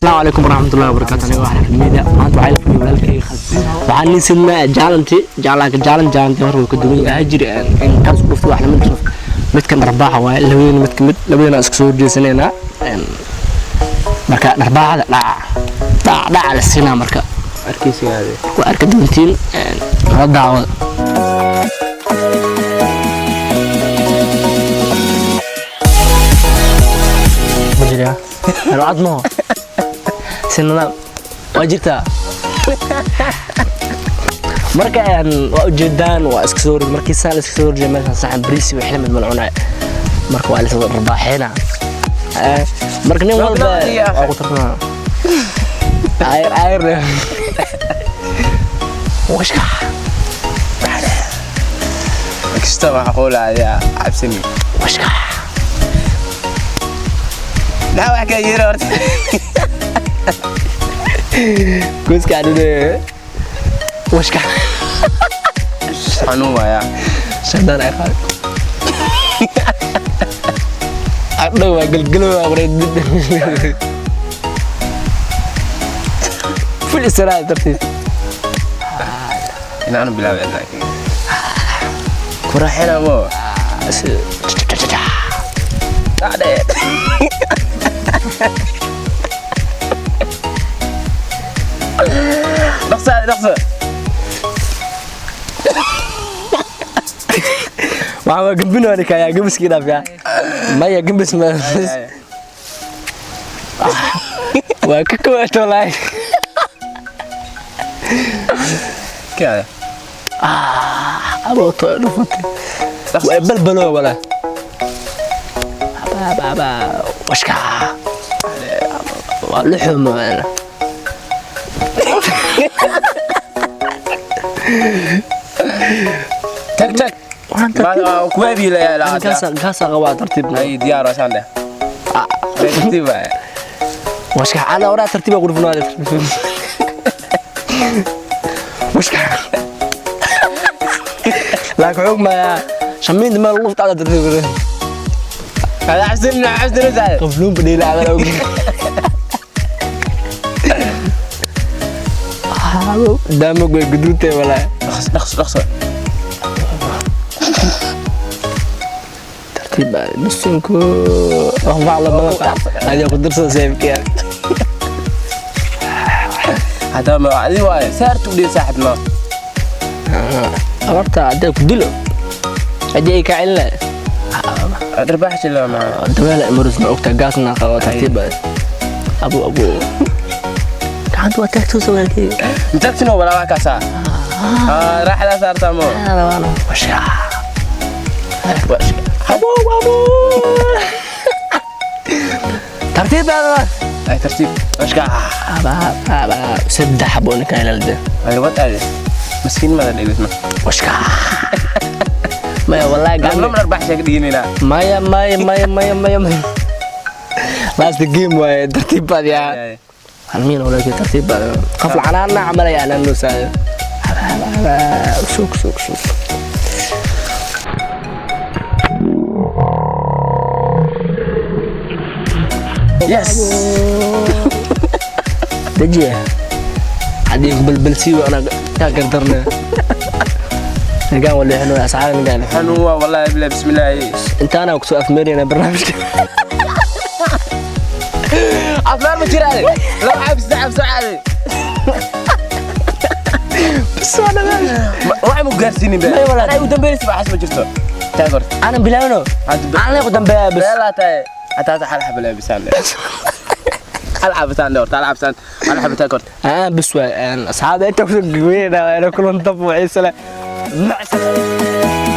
Asalaamu calaykum waraxmatullahi wabarakaatu. Aniga waxaan Axmed. Maanta waxaa ila fadhiya walaalkayga Khalid. Waxaan nin sidnaa jaalanti jaalanka jaalan jaalanti hore wuu ka duwan yahay jiri in taas ku dhufto wax lamid midkan dharbaaxa waaye. Labadeena mid kamid labadeena isku soo horjeesanaynaa. Marka dharbaaxada dhaca dhaca dhaca la siinaa, marka Arkaysigaade. Ku arki doontiin nala daawada. Ma jiraa cad maho si nidaam waa jirtaa. Marka waa ujeedaan, waa iska soo horjeed. Markii saan la iska soo horjeeda, meeshaan saxan bariis iyo wixii lamid ma la cunayo. Marka waa la isla dharbaaxeynaa. Marka nin walba waa ku tartamaa. Ayr ayr washka. Kasta waxa qoolaaya cabsani. Washka. Maxaa wax ka yiri horta? Gooska adide washka. Xanuun waaya. Shaydaan ay qaad adhow waa gelgelo waa wareed ful istiraha dartiis. Inaan bilaabay laakiin. Ku raaxina mo. Dhacde. Dhaqso dhaqso. Waxaa waa gambino kayaa gambiskii dhaaf yaa maya gambis ma waa ka kawaato wallaahi. Kaada. Abooto dhufatay waa balbalo walaa aba washka waa luxumo. Tag tag. Ma ku abiilaya la. Gaasa qabaa tartiib. Ay diyaar waa saan dheh. Tartiib waaya. Washka ana oraa tartiib qurfinaada washka laakiin xog maya shamiinta meel lagu dhufta tartiib. Hada cabsani cabsani saad. Qafluun badheela camal awgeed. Daamag way guduudtay walaa. Dhaqso dhaqso dhaqso. Tartiib bisunku wax la badan adiga ku darsada saaxiibkiya. Hada ma adi waaya. Saartu dhii saaxib ma. Abarta hadday ku dilo haddii ay kaa celina. Dharbaax jila ma. Dabeela imarus ma ogtaa gaasna qabo tartiib abu abu gacanta waa taagtoosa walaalkeyga. Intaasina walaa waa kaasa. Ah raaxada saarta mo. Washka abu abu tartiib Ay tartiib. Washka. aba aba saddex xabo ninkaan ilaalde. Ay wad aade. Miskiin ma dhigis ma. Washka maya wallahi Lama gacan dharbaax sheeg dhiginina. Maya maya maya maya maya maya last game waaye tartiib baad yaa halmiin walaalkey tartiib baad qof lacanaana camalaya anaan noo saayo suug suug suug. Yes. Dejiya haddii ku balbalsiiyo anaa kaa gardarna ninkaan waa leexino asxaab ninkaan. Xanuun waa wallahi bilaa bismillah. Intaana kusoo afmeerayna barnaamijka. Afmaar ma jiraan. Laba cabsi cabsi caadi. Bas waa dhamaan. Wax ma gaarsiinin baa. Maya walaal. Anaa ugu dambeynaysa waxaas ma jirto. Taag horta. Aanan bilaawno. Hadda aan leeku dambeeya bas. Beelaa tahay. Hataa hal xabo laabisaan. Hal xabitaan horta, hal xabitaan. Hal xabitaan horta. Bas waa asxaabta inta kusoo gagweynaa waa ina kulan dab waciisale mac salaam.